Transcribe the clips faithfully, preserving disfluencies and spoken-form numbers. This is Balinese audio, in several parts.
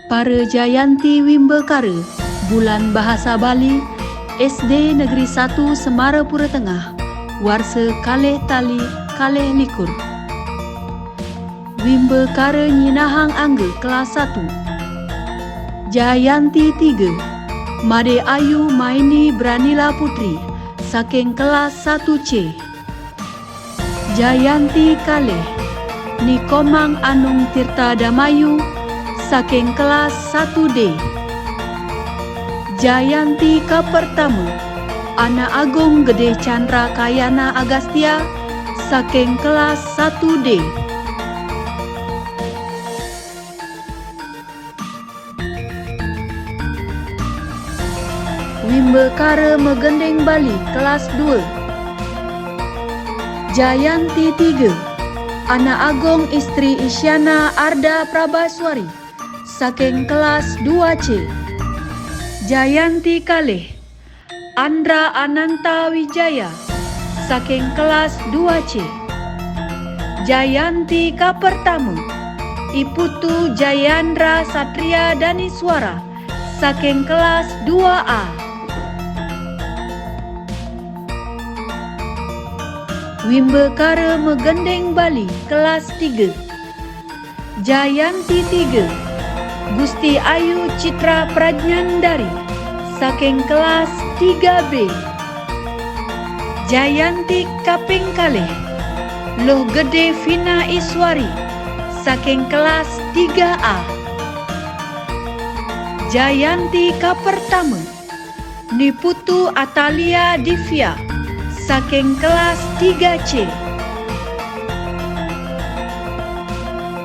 Para Jayanti Wimbakara, Bulan Bahasa Bali, S D Negeri satu Semarapura Tengah, warsa kalih tali kalih likur. Wimbakara nyinahang angga kelas satu. Jayanti tiga, Made Ayu Maini Branila Putri, saking kelas satu C. Jayanti kalih, Ni Komang Anung Tirta Damayu, saking kelas satu D. Jayanti kapertama, Anak Agung Gedé Chandra Kayana Agastya, saking kelas satu D. Wimbakara Magending Bali kelas dua. Jayanti tiga, Anak Agung Istri Isyana Arda Prabaswari, saking kelas dua C. Jayanti kalih, Andra Ananta Wijaya, saking kelas dua C. Jayanti kapertama, I Putu Jayandra Satria Daniswara, saking kelas dua A. Wimbakara Magending Bali kelas tiga. Jayanti tiga, Gusti Ayu Citra Prajnandari, saking kelas tiga B. Jayanti kaping kalih, Luh Gedé Vina Iswari, saking kelas tiga A. Jayanti kapertama, Ni Putu Atalia Divya, saking kelas tiga C.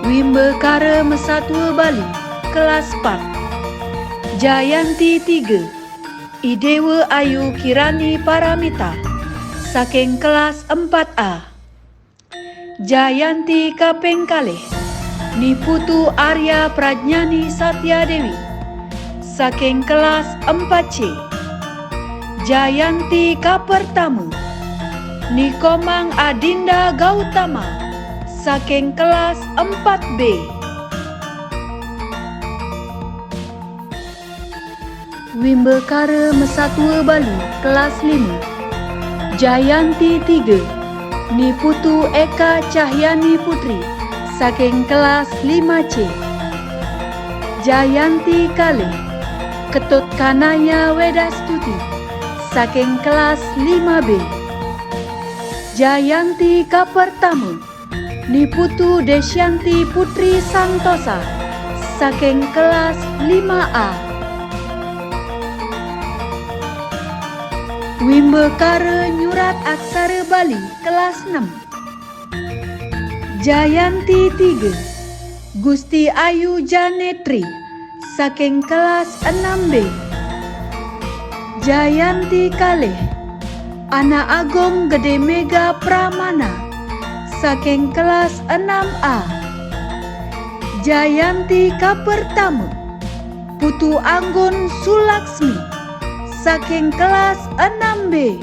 Wimbakara Masatua Bali, kelas empat. Jayanti tiga, I Dewa Ayu Kirani Paramita, saking kelas empat A. Jayanti kaping kalih, Ni Putu Arya Prajnani Satya Dewi, saking kelas empat C. Jayanti kapertama, Ni Komang Adinda Gautama, saking kelas empat B. Wimbakara Masatua Bali, kelas lima. Jayanti tiga, Ni Putu Eka Cahyani Putri, saking kelas lima C. Jayanti kalih, Ketut Kanaya Wedastuti, saking kelas lima B. Jayanti kapertama, Ni Putu Desyanti Putri Santosa, saking kelas lima A. Wimbakara Nyurat Aksara Bali, kelas enam. Jayanti tiga, Gusti Ayu Janetri, saking kelas enam B. Jayanti kalih, Anak Agung Gedé Mega Pramana, saking kelas enam A. Jayanti kapertama, Putu Anggun Sulaksmi, saking kelas enam B.